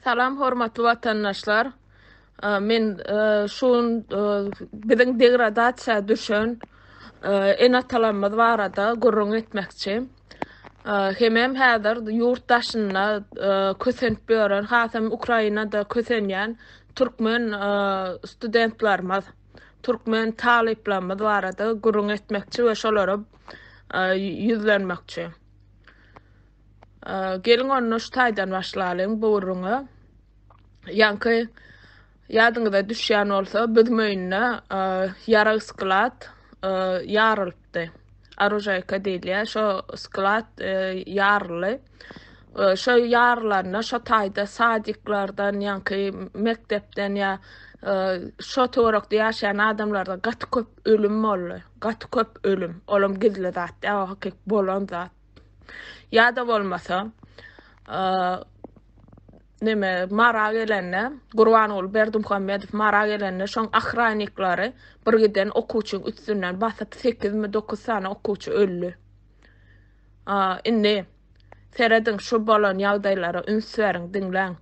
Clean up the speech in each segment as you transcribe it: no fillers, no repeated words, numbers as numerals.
Salam hormatly watandaşlar. Men şu gün biziň degradasiýa düşen ene-atalarymyz barada gürrüň etmekçi. Hemem häzir ýurt daşynda kösenip ýören, hasam Ukrainada kösenýän türkmen studentlerimiz, türkmen talyplarymyz barada gürrüň etmekçi we şolara ýüzlenmekçi. Geliň onda şu taýdan başlalyň bu gürrüňe. Ýaňky ýadyňyza düşýän bolsa, biziň öýünde ýarag sklad ýarylypdy. Oružaýka diýilýär. Şo sklad ýaryldy. Şo ýarylanda şo taýda sadiklardan, ýaňky mekdepden ýa şo töwerekde ýaşaýan adamlardan gaty köp ölüm boldy. Gaty köp ölüm. Olam gizli zat däl, o hakyky bolan zat. Ýa-da bolmasa, neme Mara gelende, Gurbanguly Berdimuhamedow Mara gelende şoň ahranniklary bir giden okuwçyň üstünden basyp sekizmi dokuz sany okuwçy öldi. Indi serediň şu bolan ýagdaýlara üns beriň, diňläň.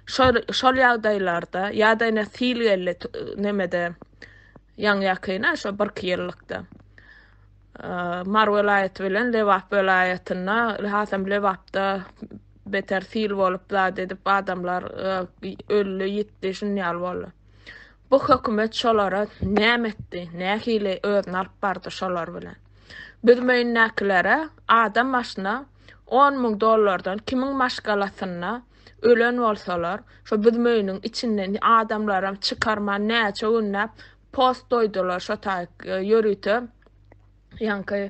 Şol şol ýagdaýlarda ýa-da ine sil geldi nemede ýaňy-ýakyn-a şo birki ýyllykda. Mary welaýaty bilen Lebap welaýatynda, hasam Lebapda beter sil bolup zat edip adamlar öldi, ýitdi, şun ýaly boldy. Bu hökümet şolara näme etdi? Nähili özüni alyp bardy şolar bilen? Biz möýündäkilere adam başyna 10 müň dollardan kimiň maşgalasynda ölen bolsalar, şo biz möýüniň içinden adamlaram çykarman näçe günläp Post doýdular şo taýyk ýörite ýaňky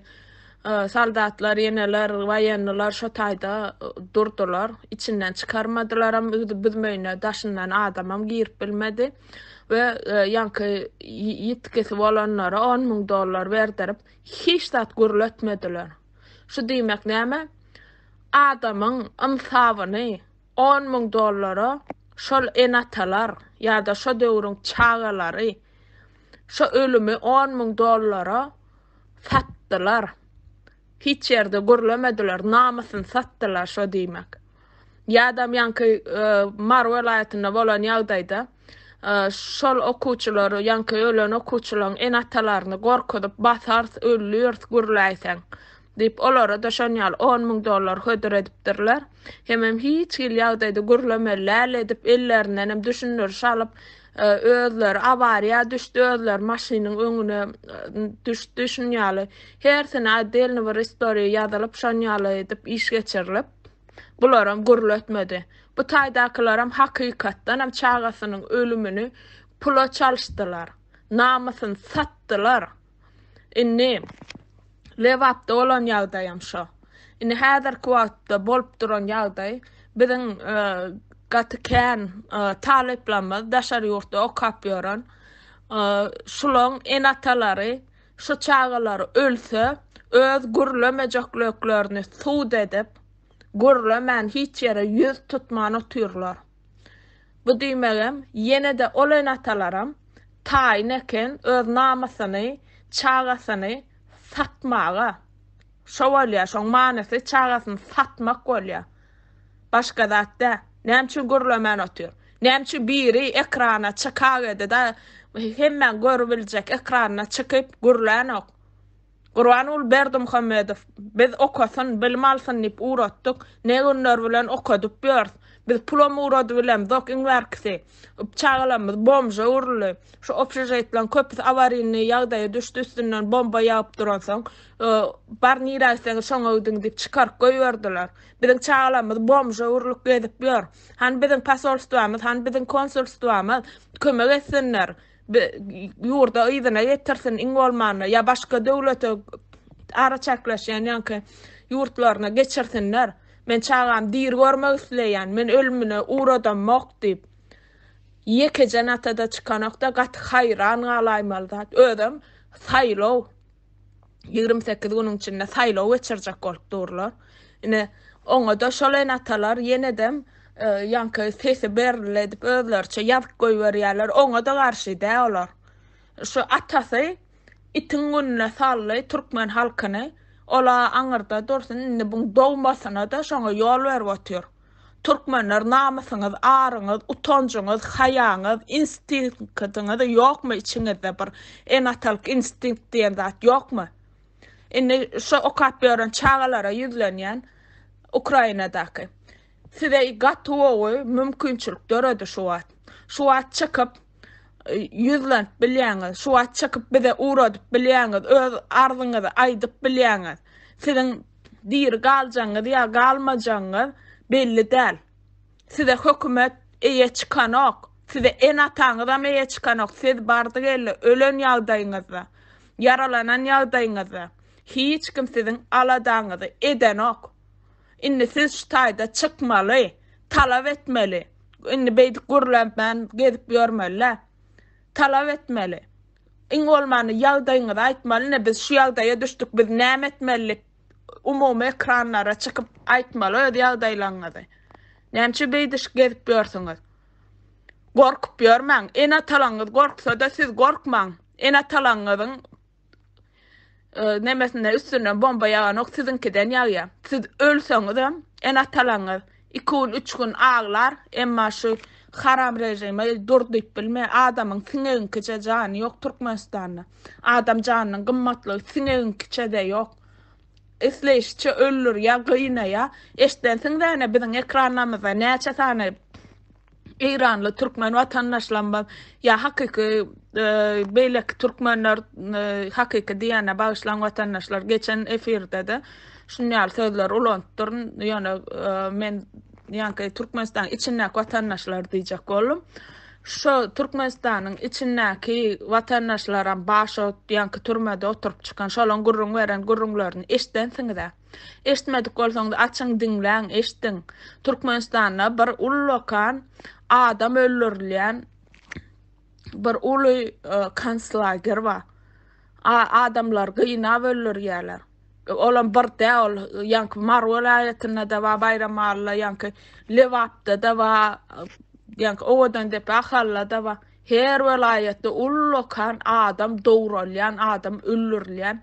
soldatlar ýeneler waýennylar şo taýda durdular içinden çykarmadylaram büzmeýine daşyndan adamam girip bilmedi we ýaňky ýitgisi bolanlara 10 müň dollar berdirip hiç zat gürletmediler şu diýmek näme adamyň ynsabyny On müň dollara şol ene-atalar ýa-da şo döwrüň çagalary şo ölümi on müň dollara satdylar. Hiç ýerde gürlemediler, namysyny satdylar şo diýmek. Ýa-da ýaňky Mary welaýatynda bolan ýagdaýda şol okuwçylary, ýaňky ölen okuwçylaryň ene-atalaryny gorkuzyp basarys, öldüris gürläýseň. Diýip, olara-da şon ýaly on müň dollar hödür edipdirler. Hemem hiç hili ýagdaýda gürlemeli däl edip, ellerindenem düşündiriş alyp, özleri awariýa düşdi, özleri maşynyň öňüne düşdi, şun ýaly. Hersine otdelny bir istoriýa ýazylyp, şon ýaly edip iş geçirilip, bularam gürletmedi. Bu taýdakylaram hakykatdanam çagasynyň ölümini pula çalyşdylar. Namysyny satdylar. Indi Lebapda bolan ýagdaýam şo. Indi häzirki wagtda bolup duran ýagdaý biziň e, gaty kän e, talyplarymyz daşary ýurtda okap ýören e, şulaň ene-atalary şu çagalary ölse öz gürlemejekliklerini sud edip gürlemän hiç ýere ýüz tutman otyrlar. Bu diýmegem ýene-de ol ene-atalaram taýyn eken öz namysyny, çagasyny satmaga. Şo bolýar, şoň manysy çagasyny satmak bolýar. Başga zat däl. Näme üçin gürlemän otyr? Näme üçin biri ekrana çykagede-de hemmäň görübiljek ekranyna çykyp gürlänok? Gurbanguly Berdimuhamedow, Biz okasyn, bilim alsyn diýip ugratdyk. Ne günler bilen okadyp ýörüs. Biz pulam ugradybilemzok iň bärkisi. Çagalarymyz bomža öwrüldi. Şu obşežitlaryň köpüsi awarinnyý ýagdaýa düşdi üstünden bomba ýagyp duransoň. Bar nirä gitseňiz şoňa gidiň diýip çykaryp goýberdiler. Biziň çagalarymyz bomža öwrülip gezip ýör. Hany biziň posolstwamyz, hany biziň konsulstwamyz kömek etsinler. ýurda yzyna getirsin iň bolmanda ýa başga döwlete araçäkleşýän ýaňky ýurtlaryna geçirsinler. Men çagamy diri görmek isleýän, men ölümine ugradamok diýip. Ýekeje natada çykanokda gaty haýran galaýmaly zat. Özem saýlaw. 28 günüň içinde saýlaw geçirjek bolup durlar. Ine, oňa-da şol ene-atalar ýenedem e, ýaňky sesi berildi edip özleriçe ýazyp goýberýärler. Oňa-da garşy dä olar. Şu atasy itiň gününe saldy türkmen halkyny. Ola aňyrda dursun, indi buň dogmasyna-da şoňa ýol berip otyr. Türkmenler namysyňyz, aryňyz, utanjyňyz, haýaňyz, instinktiňiz ýokmy içiňizde bir ene-atalyk instinkt diýen zat ýokmy? Indi şu okap ýören çagalara ýüzlenýän Ukrainadaky. Size gaty gowy mümkinçilik döredi şu wagt. Şu wagt çykyp ýüzlenip bilýäňiz. Şu wagt çykyp bize ugradyp bilýäňiz. Öz arzyňyzy aýdyp bilýäňiz. Siziň diri galjagyňyz ýa galmajagyňyz belli däl. Size hökümet eýe çykanok. Size ene-ataňyzam eýe çykanok. Siz bardy-geldi ölen ýagdaýyňyzda, ýaralanan ýagdaýyňyzda hiç kim siziň aladaňyzy edenok. Indi siz şu taýda çykmaly, talap etmeli. Indi beýdip gürlemän gezip ýörmeli-dä. Talap etmeli. Iň bolmanda ýagdaýyňyzy aýtmaly, ine biz şu ýagdaýa düşdük, biz näme etmeli diýip, umumy ekranlara çykyp aýtmaly öz ýagdaýlaryňyzy. Näme üçin beýdişip gezip ýörsüňiz? Gorkup ýörmäň. Ene-atalaryňyz gorksa-da siz gorkmaň. Ene-atalaryňyzyň nemesinde üstünden bomba ýaganok siziňkiden ýagýar. Siz ölseňizem ene-atalaryňyz iki gün, üç gün aglar, emma şu haram režime dur diýip bilmeýär. Adamyň siňegiňkiçe jany ýok Türkmenistanda. Adam janynyň gymmatlygy siňegiňkiçe-de ýok. Isleýşiçe öldürýär, gynaýar. Eşdensiňiz ene biziň ekranlarymyzda näçe sany Eýranly türkmen watandaşlarymyz ýa hakyky beýleki türkmenler hakyky diýene bagyşlaň watandaşlar geçen efirde-de şuny ýaly sözleri ulanypdyryn ýöne men ýaňky Türkmenistanyň içindäki watandaşlar diýjek boldum. Şo Türkmenistanyň içindäki watandaşlaram bar şo ýaňky türmede oturyp çykan şolaň gürrüň beren gürrüňlerini eşidensiňiz-ä. Eşitmedik bolsaňyz açyň diňläň eşdiň. Türkmenistanda bir ullakan adam öldürilýän bir uly konslager bar. Adamlar gynap öldürýärler. Olam bir däl ol ýaňky Mary welaýatynda-da bar Baýramalyda ýaňky Lebapda-da bar ýaňky Owadandepe Ahalda-da bar. Her welaýatda ullakan adam dogralýan adam öldürilýän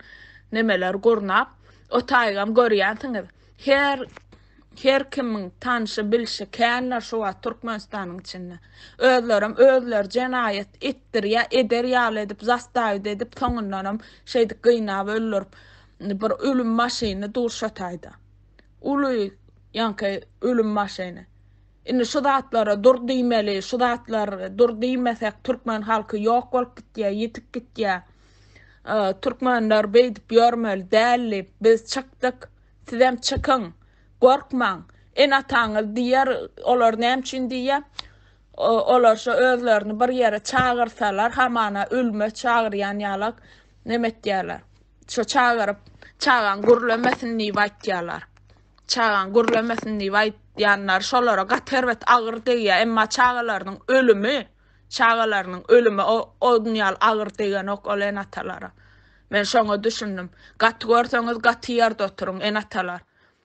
nemeler gurnap o taýgam görýänsiňiz. Her her kimiň tanşy bilşi kändir şu wagt Türkmenistanyň içinde. Özlerem özleri jenaýat etdirýär eder ýaly edip zastavit edip soňundanam şeýdip gynap öldürip bir ölüm maşyny dur şo taýda. Uly ýaňky ölüm maşyny. Indi şu zatlara dur diýmeli, şu zatlar dur diýmesek türkmen halky ýok bolup gitýär, ýitip gitýär. Türkmenler beýdip ýörmeli däl diýip biz çykdyk. Sizem çykyň. Gorkmaň. Ene-ataňyz diýer, olar näme üçin diýýär? Olar şo özlerini bir ýere çagyrsalar, hamana ölüme çagyrýan ýalak neme etýärler. Şo çagyryp, çagaň gürlemesin diýip aýtýarlar. Çagaň gürlemesin diýip aýtýanlar şolara gaty erbet agyr degýär. Emma çagalarynyň ölümi, çagalarynyň ölümi o onun ýaly agyr degenok ol ene-atalara. Men şoňa düşündim. Gaty görseňiz gaty ýerde oturyň ene-atalar.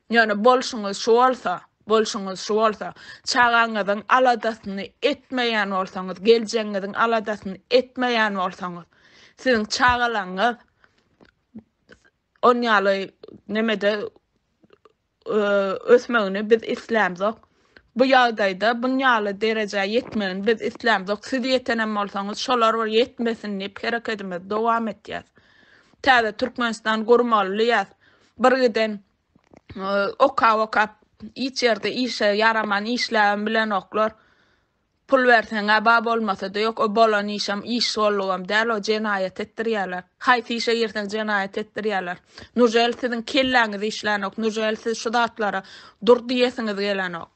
Ýöne bolşuňyz şu bolsa, bolşuňyz şu bolsa, çagaňyzyň aladasyny etmeýän bolsaňyz, geljegiňiziň aladasyny etmeýän bolsaňyz, siziň çagalaryňyz On ýaly nemede ösmegini biz islämzok. Bu ýagdaýda bun ýaly derejä ýetmegini biz islämzok. Siz ýetenem bolsaňyz şolar bir ýetmesin diýip herekedimizi dowam etýäs. Täze Türkmenistan gurmaly diýýäs. Bir giden okap-okap hiç ýerde işe ýaraman işläbem bilenoklar. Pul berseň-ä ba bolmasa-da ýok, o bolan işem iş boldugam däl, o jenaýat etdirýärler. Haýsy işe girseň jenaýat etdirýärler. Nužel siziň kelläňiz işlänok, nužel siz şu zatlara dur diýesiňiz gelenok.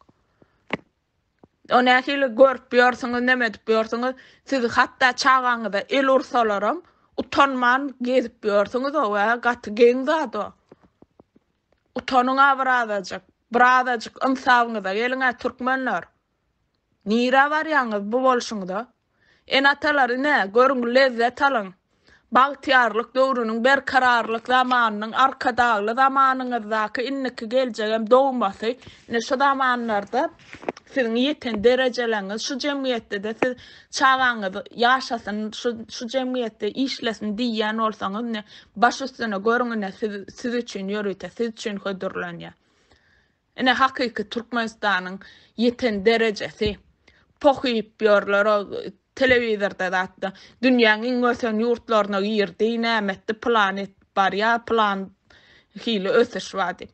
O nähili görüp ýörsüňiz, neme edip ýörsüňiz, siz hatda çagaňyza el ursalaram utanman gezip ýörsüňiz o, ä gaty geň zat o. Utanyň-a birazajyk, birazajyk ynsabyňyza geliň-ä türkmenler. Nirä barýaňyz bu bolşuňyza? Ene-atalar ine, görüň, lezzet alyň. Bagtyýarlyk döwrüniň, berkararlyk zamanynyň, Arkadagly zamanyňyzdaky indiki geljegem dogmasy, ine şu zamanlarda siziň ýeten derejeleňiz, şu jemgyýetde-de siz çagaňyz ýaşasyn, şu şu jemgyýetde işlesin diýýän bolsaňyz, ine, baş üstüne görüň, ine, siz siz üçin ýörite, siz üçin hödürlenýär. Ine hakyky Türkmenistanyň ýeten derejesi. Poh iýip ýörler o telewizorda zatda. Dünýäň iň ösen ýurtlaryna girdi, näme etdi, pylan etip barýar, pylan hili ösüş bar diýip.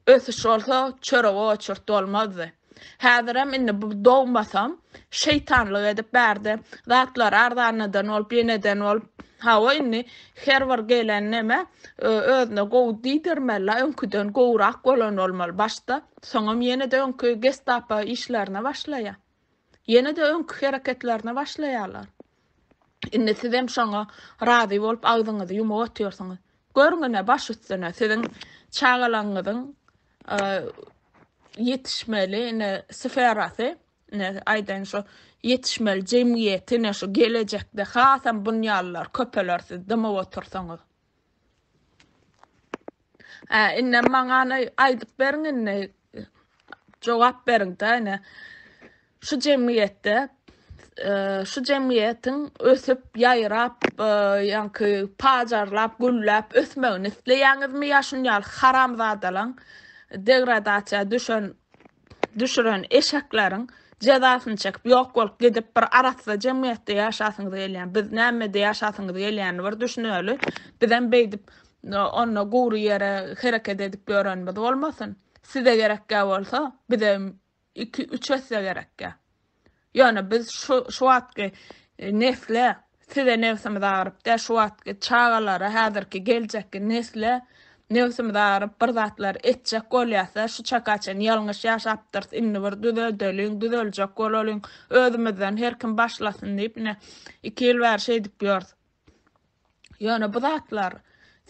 Ösüş bolsa çörege oçurt bolmazdy. Häzirem indi bu dogmasam şeýtanlyk edip bärde zatlary arzanladan bolup ýeneden bolup hawa indi her bir gelen neme özüne gowy diýdirmeli öňküden gowrak bolan bolmaly başda soňam ýenede öňki gestapo işlerine başlaýar. Ýene-de öňki hereketlerine başlaýarlar. Indi sizem şoňa razy bolup agzyňyzy ýumup otyrsyňyz. Görüň ine baş üstüne siziň çagalaryňyzyň e, ýetişmeli ine sferasy, ine aýdaýyn şu ýetişmeli jemgyýeti ine şu gelejekde hasam bunýalylar köpeler siz dymyp otursaňyz. Hä, indem maňa aýdyp beriň indi. Jogap beriň-de ine. Şu jemgyýetde e, şu jemgyýetiň ösüp, ýaýrap, e, ýaňky pajarlap, gülläp ösmegini isleýäňizmi ýa şun ýaly haramzadalaň degradasiýa düşen düşüren eşekleriň jezasyny çekip ýok bolup gidip bir arassa jemgyýetde ýaşasyňyz gelýän biz nämede ýaşasyňyz gelýänini bir düşüneli bizem beýdip onda gury ýere hereket edip ýörenimiz bolmasyn size gerekgä bolsa bize 2-3 esse gerekgä Ýöne biz şu şu wagtky nesle size nebsimiz agyryp däl, şu wagtky çagalara, häzirki geljekki nesle nebsimiz agyryp bir zatlar etjek bolýarsa, şu çaka çenli ýalňyş ýaşapdyrys, indi bir düzeldeliň, düzeljek bolalyň, özümizden her kim başlasyn diýip, ine, iki ýyl bäri şeýdip ýörüs. Ýöne bu zatlar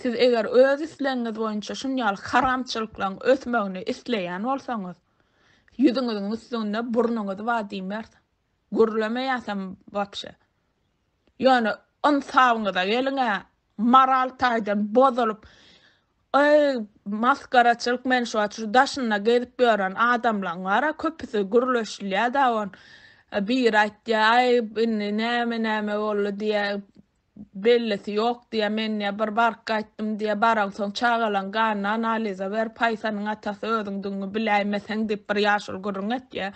siz eger öz islegiňiz boýunça şun ýaly haramçylyklaryň ösmegini isleýän bolsaňyz, ýüzüňiziň üstünde burnuňyz bar diýmeris. Gürlemeýäsem wapşe. Ýöne ynsabyňyza geliň-ä, moral taýdan bozulyp, Eý, masgaraçylyk men şu wagt şu daşynda gezip ýören adamlaň bar-a köpüsi gürleşilýär-dä on. Biri aýtýar, aý indi näme näme boldy diýýär, bellisi ýok diýýär, men diýýär bir baryp gaýtdym diýýär, baraňsoň çagalaň ganyny analize berip haýsanyň atasy özüňdigiňi biläýmeseň diýip bir ýaşuly gürrüň etýär.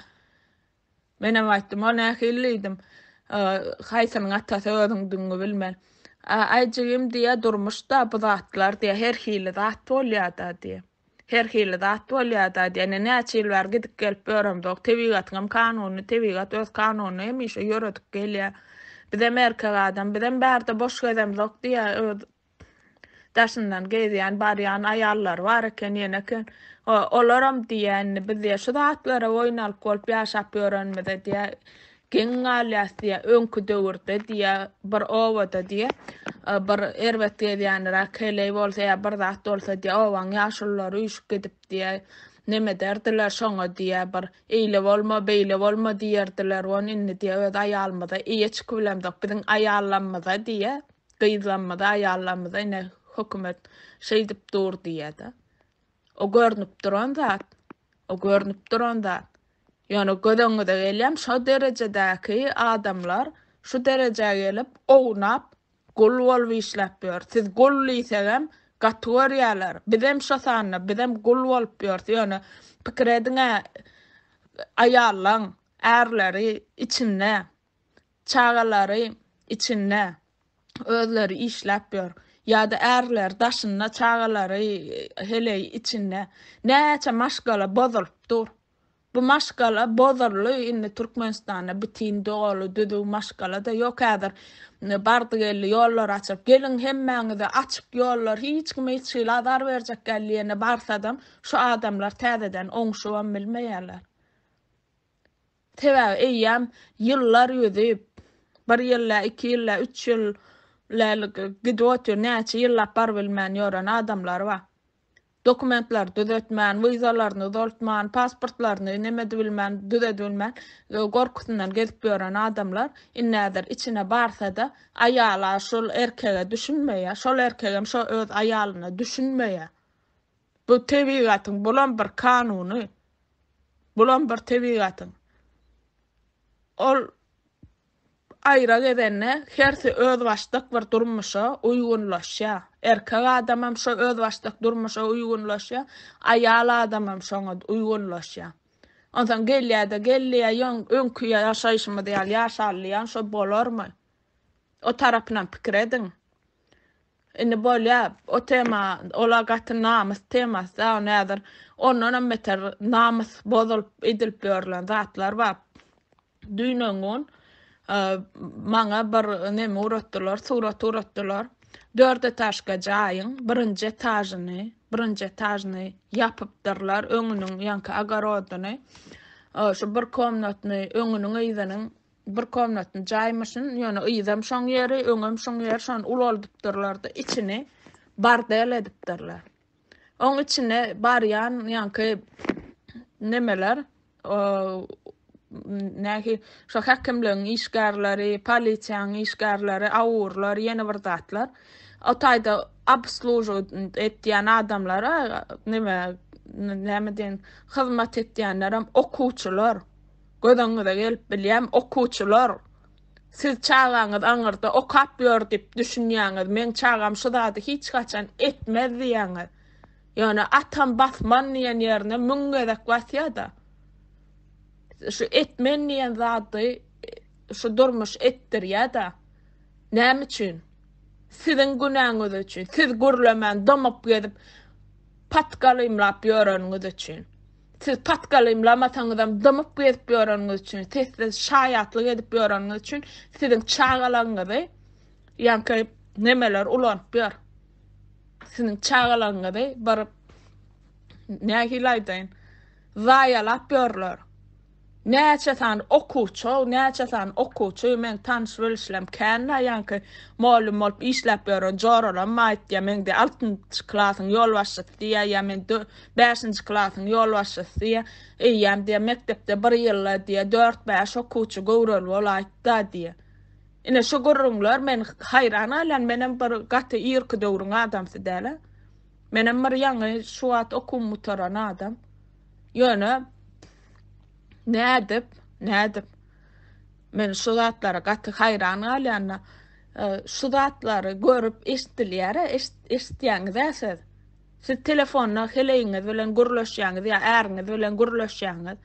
Menem aýtdym, o nähili diýdim. Haýsynyň atasy özüňdigiňi bilmän. Aý jigim diýýä, durmuşda bu zatlar diýýä, her hili zat bolýa-da diýýä. Her hili zat bolýa-da diýýä. Ine näçe ýyl bäri gidip gelip ýöremzok. Tebigatyňam kanuny, tebigat öz kanunyny hemişe ýöredip gelýä. Bizem erkek adam, bizem bärde boş gezemzok diýýä. Öz Daşyndan gezýän, barýan aýallary bar eken, ýene eken. Olaram diýýä indi biz diýýä şu zatlara boýun alyp bolup ýaşap ýörenimize diýýä geň galýas diýýä. Öňki döwürde diýýä bir obada diýýä bir erbet gezýänräk heleý bolsa ýa bir zat bolsa diýýä obaň ýaşululary üýşüp gidip diýýä neme ederdiler şoňa diýýä bir eýle bolma, beýle bolma diýerdiler. Ony indi diýýä öz aýalymyza eýe çykybilemzok biziň aýallamyza diýýä. Gyzlarymyza, aýallarymyza ine hökümet şeýdip dur diýýär-de. O görnüp duran zat. O görnüp duran zat. Ýöne göz öňüňize gelýärmi, şo derejedäki adamlar şu derejä gelip, ownap, gul bolup işläp ýör. Siz gul diýsegem, gaty görýärler. Bizem şo sanda, bizem gul bolup ýörüs. Ýöne pikir ediň-ä, aýallaň ärleri içinde Çagalary içinde, özleri işläp ýör. Ýa-da ärleri daşynda, çagalary heleý içinde. Näçe maşgala bozulyp dur. Bu maşgala bozuldy indi Türkmenistanda bitin doly düzüw maşgala-da ýok häzir. Bardy-geldi ýollar açyp, geliň hemmäňize açyk ýollar, hiç kime hiç hili azar berjek däl diýene barsadam, şu adamlar täzeden oňşubam bilmeýärler. Sebäbi eýýäm ýyllar ýüzüp, bir ýyl däl, iki ýyl däl, üç ýyl däl gidip otyr, näçe ýyllap barybilmän ýören adamlar bar. Dokumentleri düzetmän, wizalaryny uzaltman, pasportlaryny neme edibilmän, düzedibilmän, gorkusyndan gezip ýören adamlar indi häzir içine barsa-da, aýal-a şol erkege düşünmeýär, şol erkegem şo öz aýalyna düşünmeýär. Bu tebigatyň bulam bir kanuny. Bulam bir tebigatyň. Ol Aýra gezende hersi özbaşdak bir durmuşa uýgunlaşýar. Erkek adamam şo özbaşdak durmuşa uýgunlaşýar, aýal adamam şoňa uýgunlaşýar. Onsoň gelýär-de gelýär, ýöň öňki ýaşaýşymyz ýaly ýaşaly diýýän, şo bolarmy? O tarapynam pikir ediň. Indi bolýa, o tema, ola gaty namys temasy da, ony häzir ondanam beter namys bozulyp edilip ýörlen zatlar bar. Düýn-öňňun maňa bir neme ugratdylar, surat ugratdylar. Dört etažka jaýyň birinji etažyny, birinji etažyny ýapypdyrlar, öňüniň ýaňky ogorodyny. Şu bir komnatny öňüniň yzynyň bir komnatny jaýmyşyn, ýöne yzam şoň ýeri, öňem şoň ýeri, şony ulaldypdyrlar-da, içini bordel edipdirler. Oň içine barýan ýaňky nemeler, nähi şo häkimligiň işgärleri, polisiýanyň işgärleri, awurlar, ýene bir zatlar. O taýda obslužu etýän adamlara neme näme diýen hyzmat etýänlerem okuwçylar. Göz öňüňize gelip bilýämi okuwçylar. Siz çagaňyz aňyrda okap ýör diýip düşünýäňiz. Meň çagam şu zady hiç haçan etmez diýýäňiz. Ýöne atam basman diýen ýerine müň gezek basýa-da. Şu etmen diýen zady şu durmuş etdirýä-da. Näme üçin? Siziň günäňiz üçin. Siz gürlemän dymyp gezip patgalymlap ýöreniňiz üçin. Siz patgalymlamasaňyzam dymyp gezip ýöreniňiz üçin, sessiz şaýatlyk edip ýöreniňiz üçin siziň çagalaryňyzy ýaňky nemeler ulanyp ýör. Siziň çagalaryňyzy bir nähili aýdaýyn, zaýalap ýörler. Näçe sany okuwçy, näçe sany okuwçy, meň tanyş bilişlem kän-dä ýaňky mugallym bolup işläp ýören joralarym aýtýar, meň diýýär altynjy klasyň ýolbaşçysy diýýär, ýa men bäşinji klasyň ýolbaşçysy diýýär, eýýäm diýýär mekdepde bir ýylda diýýär dört-bäş okuwçy göwreli bolaýtda diýýär. Ine şu gürrüňler men haýran galýan, menem bir gaty irki döwrüň adamsy däl-ä. Menem bir ýaňy şu wagt okuwymy gutaran adam. Ýöne nädip, nädip men şu zatlara gaty haýran galýan-da. Şu zatlary görüp eşidilýär-ä, eşitýäňiz-ä siz. Siz telefonda heleýiňiz bilen gürleşýäňiz ýa äriňiz bilen gürleşýäňiz.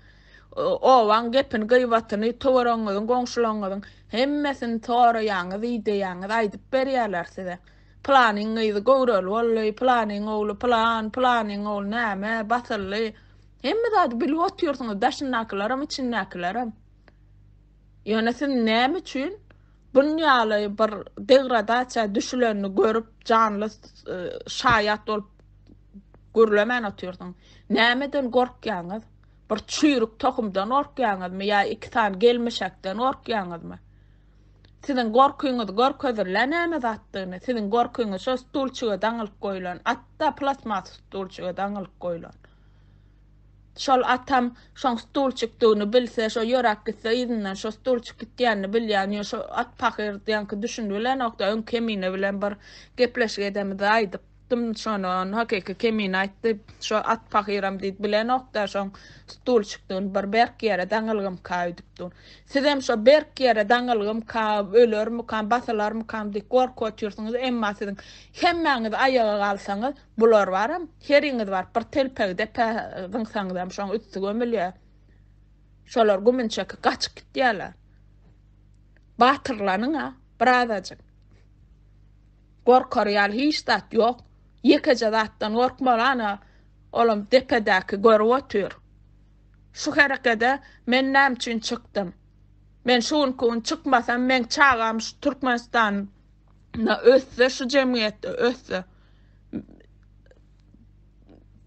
Obaň gepini, gyýbatyny, töweregiňiziň, goňşularyňyzyň hemmesini soraýaňyz, ideýäňiz, aýdyp berýärler size. Pylanyň gyzy göwreli boldy, pylanyň ogly pylan, pylanyň ogly näme, basyldy. Hemme zady bilip otyrsyňyz, daşyndakylaram, içindäkilerem. Ýöne siz näme üçin bun ýaly bir degradasiýa düşülenini görüp, janly e, şaýat bolup gürlemän otyrsyň? Nämeden gorkýaňyz? Bir çüýrük tohumdan gorkýaňyzmy ýa iki sany gelmişekden gorkýaňyzmy? Siziň gorkyňyz görkezilä näme zatdygyny, siziň gorkyňyz şo stulçyga daňylyp goýlan atda, plastmas stulçyga daňylyp goýlan. Şol atam şoň stulçykdygyny bilse, şo ýöräp gitse yzyndan şo stulçyk gitýänini bilýän, ýöne şo at pahyr diýenki düşünip bilenokda, öň Kemine bilen bir gepleşik edemizde aýdyp Aýtdym şony, ony hakyky Kemine aýtdy, şo at pahyram diýdi, bilenok-da şoň stulçikdigini, bir berk ýere daňylgymka öýdüp dur. Sizem şo berk ýere daňylgymka, ölermikam, basylarmykam diýip gorkup otyrsyňyz, emma siziň hemmäňiz aýaga galsaňyz, bular baram, heriňiz baryp bir telpegi depä zyňsaňyzam şoň üsti gömülýär. Şolar gümünçeki gaçyp gitýärler. Batyrlanyň-a, birazajyk. Gorkar ýaly hiç zat ýok. Ýekeje zatdan gorkmaly ana, olam depedäki görüp otyr. Şu herekede men näme üçin çykdym? Men şu günki gün çykmasam, meň çagam şu Türkmenistanda össe, şu jemgyýetde össe,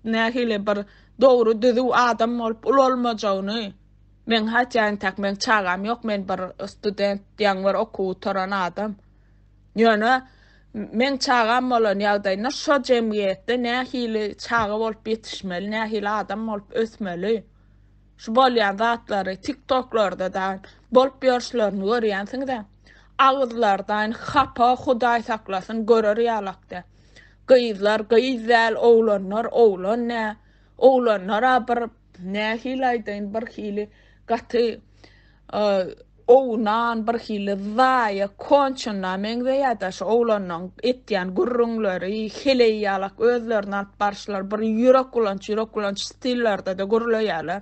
nähili bir dogry düzüw adam bolup ulalmajagyny, meň hatda entäk meň çagam ýok, men bir student, ýaňy bir okuw gutaran adam. Ýöne meň çagam bolan ýagdaýynda şo jemgyýetde nähili çaga bolup ýetişmeli, nähili adam bolup ösmeli? Şu bolýan zatlary TikToklarda da bolup ýörüşlerini görýänsiňiz-ä. Agyzlardan hapa Hudaý saklasyn görer ýalak däl. Gyzlar gyz däl, oglanlar oglan däl. Oglanlar-a bir nähili aýdaýyn bir hili gaty. ownan bir hili zaýa konçuna meňzeýär-dä şu oglanlaň etýän gürrüňleri, heleý ýalak özlerini alyp baryşlary bir ýürekbulanç ýürekbulanç stillerde-de gürleýärler.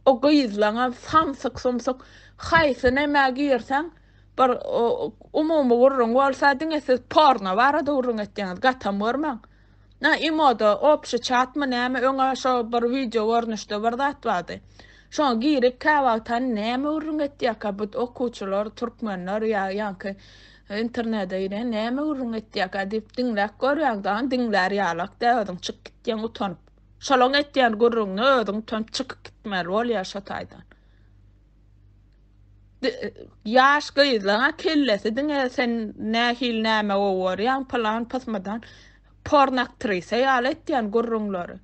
O gyzlaňam samsyk-sumsuk haýsy nämä girseň bir umumy gürrüň bolsa diňe siz porno barada gürrüň etýäňiz gatam görmäň. Na imoda opşi çatmy näme öňä şo bir wideo görnüşde bir zat bardy. Şoňa girip käwagt hany näme gürrüň etýärkä bu okuwçylar türkmenler ýa ýaňky internede giren näme gürrüň etýärkä diýip diňläp görýäň dagy diňlär ýalak dä özüň çykyp gitýäň utanyp. Şolaň etýän gürrüňine özüň utanyp çykyp gitmeli bolýar şo taýdan. Ýaş gyzlaň kellesi diňe sen nähili näme gowy görýäň pylan pysmadan porno aktrisa ýaly etýän gürrüňleri.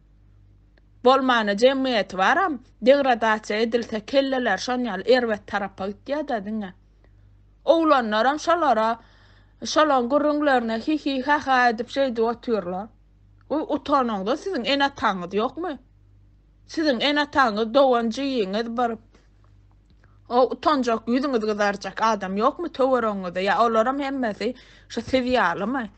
Bolmany jemgyýeti baram degradasiýa edilse kelleler şon ýaly erbet tarapa gitýädä diňe. Oglanlaram şolara şolaň gürrüňlerine hihi haha edip şeýdip otyrlar. Goý utanyňda siziň ene ataňyz ýokmy? Siziň ene ataňyz dogan jigiňiz bir O utanjak, ýüzüňiz gyzarjak adam ýokmy töweregiňizde? Ýa olaram hemmesi şu siz ýalymy?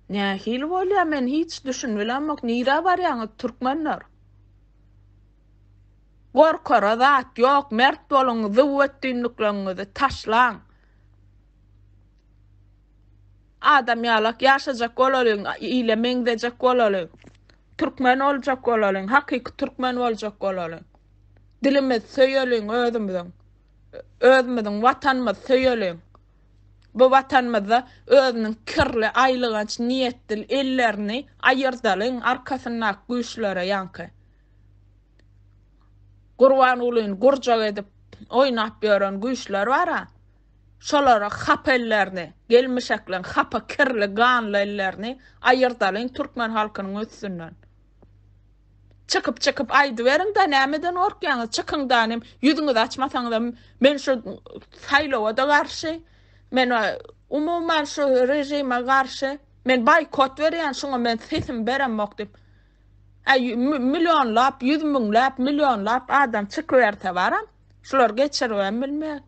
Nähili bolýar men hiç düşünibilemok. Nirä barýaňyz türkmenler? Gorkara zat ýok, mert boluň, züwwetdinlikleriňizi taşlaň. Adam ýalak ýaşajak bolalyň, ile meňzejek bolalyň. Türkmen boljak bolalyň, hakyky türkmen boljak bolalyň. Dilimizi söýeliň özümiziň. Özümiziň watanymyzy söýeliň. Bu watanymyzda özüniň kirli, aýlyganç niýetdil ellerini aýyrdalyň arkasyndaky güýçlere ýaňky. Gurbangulyny gurjak edip oýnap ýören güýçler bar-a. Şolara hapa ellerini, gelmişekleň hapa kirli ganly ellerini aýyrdalyň türkmen halkynyň üstünden. Çykyp çykyp aýdyberiňdä nämeden gorkýaňyz çykyňda nim ýüzüňizi açmasaňyzam men şu saýlawada garşy men umuman şu režime garşy men boýkot berýän şuňa men sesimi beremok diýip Äý millionlap ýüz müňläp millionlap adam çykyberse baram şular geçiribem bilmez.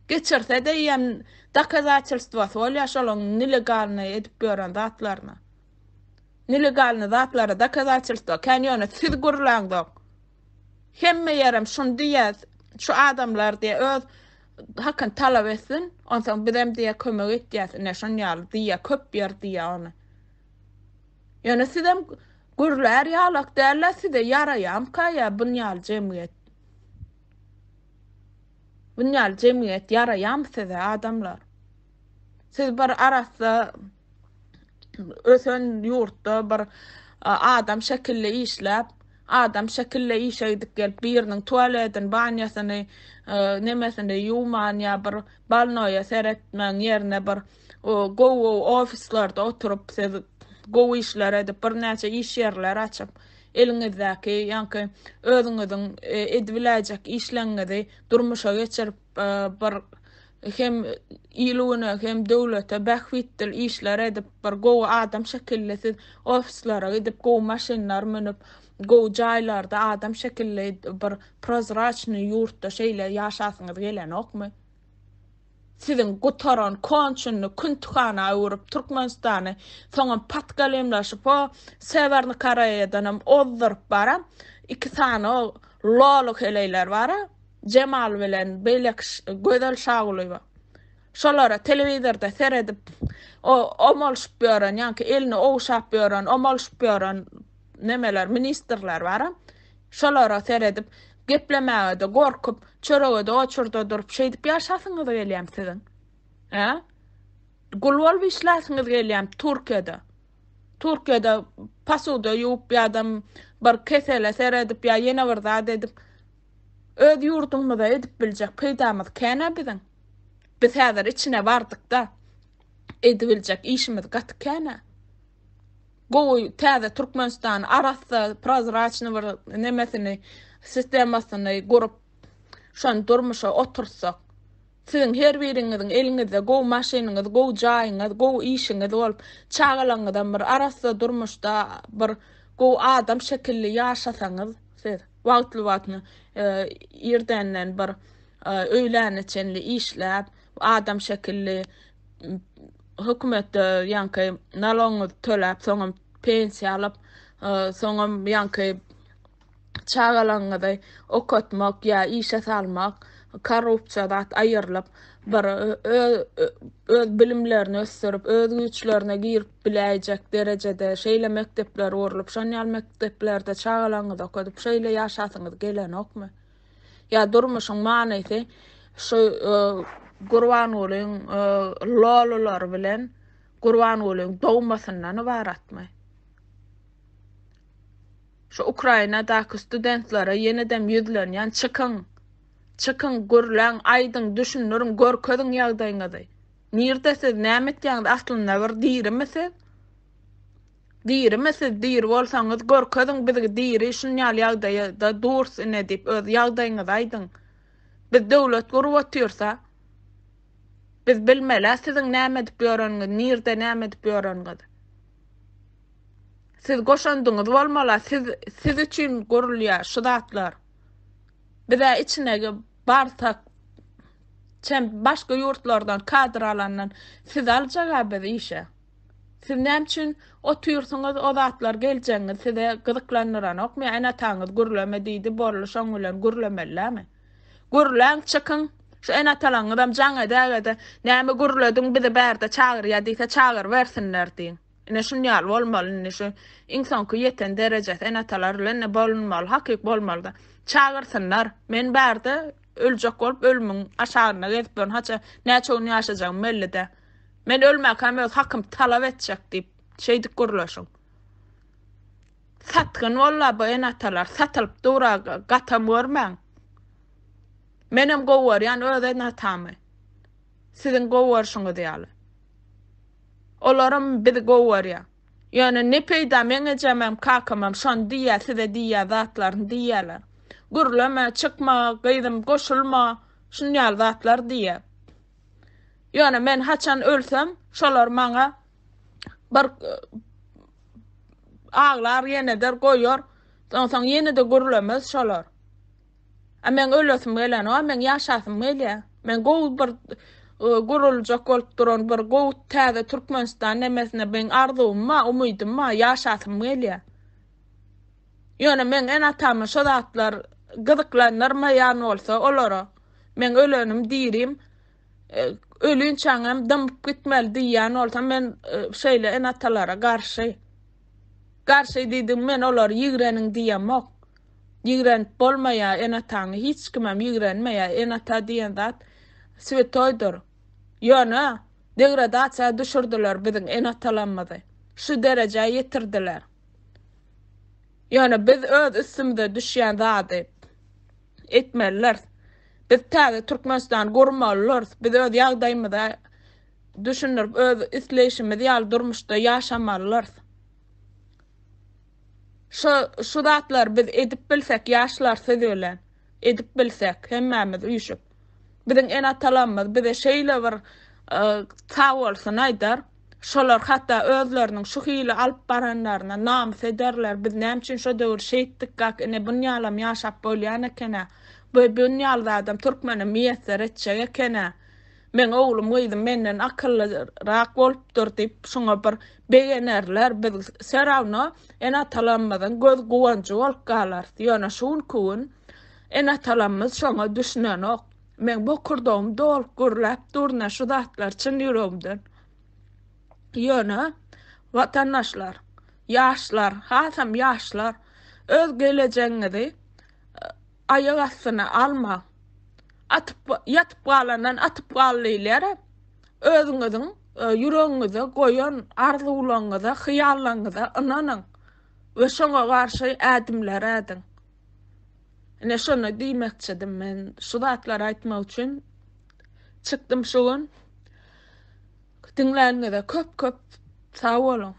Geçirse-de eýýäm dokazatelstwosy bolýar şolaň nelegalnyý edip ýören zatlaryna. Nelegalnyý zatlara dokazatelstwo kän ýöne siz gürläňzok. Hemme ýerem şuny diýýär, şu adamlar diýýär öz hakyny talap etsin, onsoň bizem diýýär kömek etýäs ine şon ýaly diýýär köp ýer diýýär ony. Ýöne sizem gürlär ýalak däl-ä size ýaraýamyka ýa bun ýaly jemgyýet. Bunýaly jemgyýet ýaraýarmy size adamlar? Siz bir arassa ösen ýurtda bir adam şekilli işläp, adam şekilli işe gidip gelip biriniň tualedini, banýasyny, nemesini ýuwman ýa bir balnoýa seretmegiň ýerine bir gowy-gowy ofislerde oturyp siz gowy işler edip birnäçe iş ýerler açyp eliňizdäki ýaňky özüňiziň edibiläýjek işleňizi durmuşa geçirip bir hem il-güne hem döwlete bähbitdil işler edip bir gowy adam şekilli siz ofislere gidip gowy maşynlar münüp gowy jaýlarda adam şekilli bir prozraçnyý ýurtda şeýle ýaşasyňyz gelenokmy? Siziň gutaran konçuny küntühana öwrüp Türkmenistany soňam patgalimlaşyp o Sewerny Koreýadanam ozduryp bara iki sany o loly heleýler bara Jemal bilen beýleki Gözel Şagulyýewa şolara telewizorda seredip o omalyşyp ýören ýaňky elini ogşap ýören omalyşyp ýören nemeler ministrler bara şolara seredip Geplemäge-de gorkup, çörege-de oçurda durup, şeýdip ýaşasyňyz gelýämi siziň? Hä? Gul bolup işläsiňiz gelýämi Türkiýede? Türkiýede posuda ýuwup ýa-da bir kesele seredip ýa ýene bir zat edip, öz ýurdumyza edip biljek peýdamyz kän-ä biziň. Biz häzir içine bardyk-da, edibiljek işimiz gaty kän-ä. Gowy täze Türkmenistan arassa prozraçny bir nemesini sistemasyny gurup şony durmuşa oturtsak siziň her biriňiziň eliňizde gowy maşynyňyz gowy jaýyňyz gowy işiňiz bolup çagalaryňyzam bir arassa durmuşda bir gowy adam şekilli ýaşasaňyz siz. Wagtly-wagtyna irdenden bir öýläne çenli işläp, adam şekilli hökümetde ýaňky nalogyňyzy töläp, soňam pensiýa alyp, soňam ýaňky çagalaryňyzy okatmak ýa işe salmak, korrupsiýa zat aýrylyp, bir öz bilimlerini ösdürip, öz güýçlerine girip biläýjek derejede şeýle mekdepler gurlup, şon ýaly mekdeplerde çagalaryňyzy okadyp, şeýle ýaşasyňyz gelenokmy? Ýa durmuşyň manysy şu Gurbangulyň lolulary bilen Gurbangulyň dogmasyndan ybaratmy? Şu Ukrainadaky studentlere ýenedem ýüzlenýän çykyň! Çykyň, gürläň, aýdyň, düşündiriň, görkeziň ýagdaýyňyzy. Nirde siz, näme etýäňiz, aslynda bir dirimi siz? Dirimi siz, diri bolsaňyz görkeziň biz diri şun ýaly ýagdaýda durs ine diýip öz ýagdaýyňyzy aýdyň. Biz döwlet gurup otyrsa, biz bilmelä siziň näme edip ýöreniňizi, nirde näme edip ýöreniňizi. Siz goşandyňyz bolmala siz siz üçin gurulýar şu zatlar. Bizä içine barsak çem başga ýurtlardan kadr alandan sizi aljaga biz işe. Siz näme üçin otyrsyňyz o zatlar geljegiňiz size gyzyklandyranokmy ene ataňyz gürleme diýdi boldy şoň bilen gürlemelilämi. Gürläň çykyň şu ene atalaňyzam jaň edägede näme gürlediň bizi bärde çagyrýa diýse çagyrybersinler diýiň. Ine şun ýaly bolmaly indi şu iň soňky ýeten derejesi ene-atalar bilen ine bolunmaly hakyk bolmalyda. Çagyrsynlar. Men bärde öljek bolup ölümiň aşagynda gezip ýörün haça näçe gün ýaşajagym belli däl. Men ölmäkäm öz hakymy talap etjek diýip şeýdip gürleşiň. Satgyn bolla bu ene-atalar satylyp dura gatam görmäň. Menem gowy görýän öz ene-atamy. Siziň gowy görşüňiz ýaly. Olaram bizi gowy görýär. Ýöne ne peýda meň ejemem, kakamam şony diýýär, size diýýän zatlaryny diýýärler. Gürleme, çykma, gyzym, goşulma, şuny ýaly zatlar diýýär. Ýöne men haçan ölsem, şolar maňa bir aglar ýene-de goýar. Onsoň ýene-de gürlemez şolar. A meň ölesim gelenok, a meň ýaşasym gelýär. Men gowy bir e, guruljak bolup duran bir gowy täze Türkmenistan nemesine meň arzuwym bar, umydym bar, ýaşasym gelýär. Ýöne meň ene-atamy şo zatlar gyzyklandyrmaýan bolsa olara meň ölenim dirim e, ölinçäňem dymyp gitmeli diýýän bolsa men e, şeýle ene-atalara garşy. Garşy diýdim men olary ýigreniň diýemok. Ýigrenip bolmaýar ene-ataňy hiç kimem ýigrenmeýär ene-ata diýen zat swetoýdyr. Ýöne degradasiýa düşürdiler biziň ene-atalarymyzy. Şu derejä ýetirdiler. Ýöne biz öz üstümize düşýän zady etmelidiris. Biz täze Türkmenistany gurmalydyrys. Biz öz ýagdaýymyza düşündirip öz isleýşimiz ýaly durmuşda ýaşamalydyrys. Şu şu zatlary biz edip bilsek ýaşlar siz bilen edip bilsek hemmämiz üýşüp biziň ene-atalarymyz bize şeýle bir sag bolsun aýdar. Şolar hatda özleriniň şu hili alyp baranlaryna namys ederler. Biz näme üçin şo döwür şeýtdikkäk ine bunýalam ýaşap bolýan ekenä. Bu bunýaly zadam türkmene miýesser etjek ekenä. Meň oglum gyzym menden akyllyrak bolupdyr diýip şuňa bir begenerler. Biz serawno ene-atalarymyzyň göz guwanjy bolup galarys. Ýöne şu günki gün ene-atalarymyz şoňa düşünenok. Meň bokurdagym dolup gürläp durna şu zatlar çyn ýüregimden. Ýöne watandaşlar, ýaşlar, hasam ýaşlar öz gelejegiňizi aýak astyna almaň. Atyp, ýatyp galandan atyp gal diýilýär. Özüňiziň e, ýüregiňize goýan arzuwlaryňyza, hyýallaryňyza ynanyň we şoňa garşy ädimler ädiň. Ine şony diýmekçidim men. Şu zatlary aýtmak üçin çykdym şu gün. Diňläniňize köp-köp sag boluň.